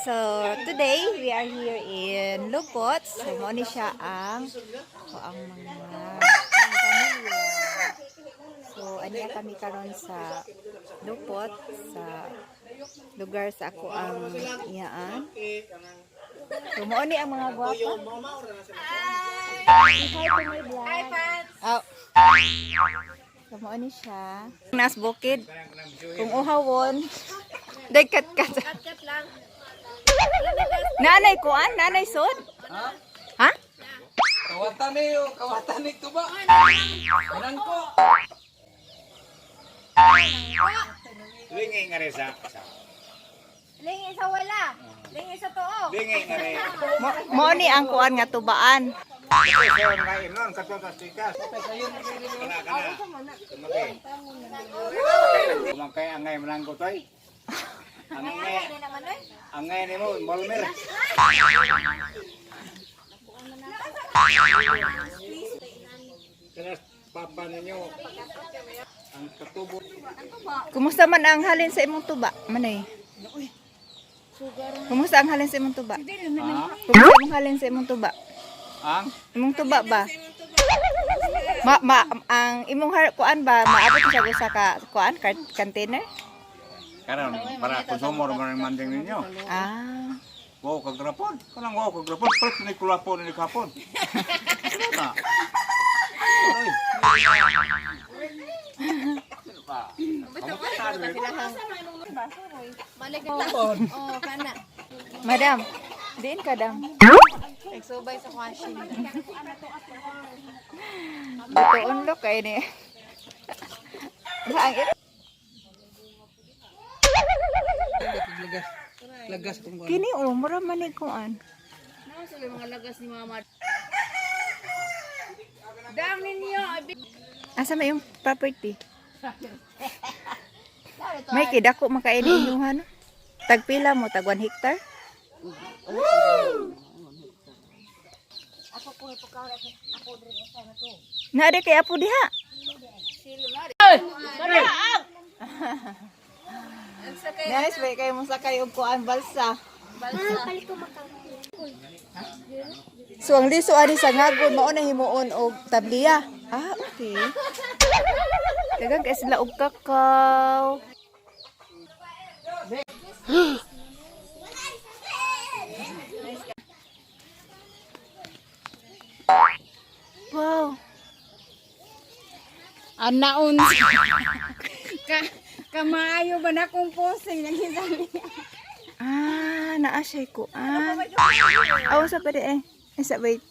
So today we are here in Lupot. So mao ni siya ang o ang mga pamilya. So aniya kami karon sa Lupot, sa lugar sa ako ang iyaan. So mao ni ang mga gwapa. Hi to my vlog. Hi, fans! Oh. So mao ni siya. Nas bukid. Kung uhawon, day kat kat. Kat lang. Nanay kuan, nanay sod. Ha? Ha? Kawatan ni yo, kawatan ni tuba. Manang ko. Lingi nga rin sa. Lingi sa wala. Lingi sa tuo. Lingi nga rin. Mo ni ang kuan nga tubaan. Kasi sa nga inon katong sa tikas. Kana kana. Tumagi. Kumangkay angay manang ko toy. Angay. Angay nimo molmer. Kana papa ninyo ang katubo. Kumusta man ang halin sa imong tuba? Manay. Kumusta ang halin sa imong tuba? Ha? Kumusta ang halin sa imong tuba? Ang Imong tuba ba? Ma, ma ang imong har, kuan ba maabot siya sa ka kuan container? Karon para konsumo man ang manding ninyo. Ah. Wow kagrapon. Kanang wow kagrapon palit ni kulapon ni kapon. Ano na? Oy. Balik Oh, kana. Madam, diin ka dam. Nagsubay sa washing. Butuon lo kay ni. Ba, ang Lagas. Lagas kung Kini oh, mura man ni kuan. Ano sa mga lagas ni Mama? Dam ninyo. Asa may yung property? May kidako makaini inyuhan. Tagpila mo, tag 1 hectare? Naade kay apo diha. Nice, may kayo mo sakay og kuan balsa. So ang liso ani sa ngagod mao na himuon og tabliya. Ah, okay. Daghang kay sila og kakao. Wow. Anaon. Ka kamaayo ba na kung posing nang Ah, naa siya kuan. Aw sa pa di eh. Isa wait.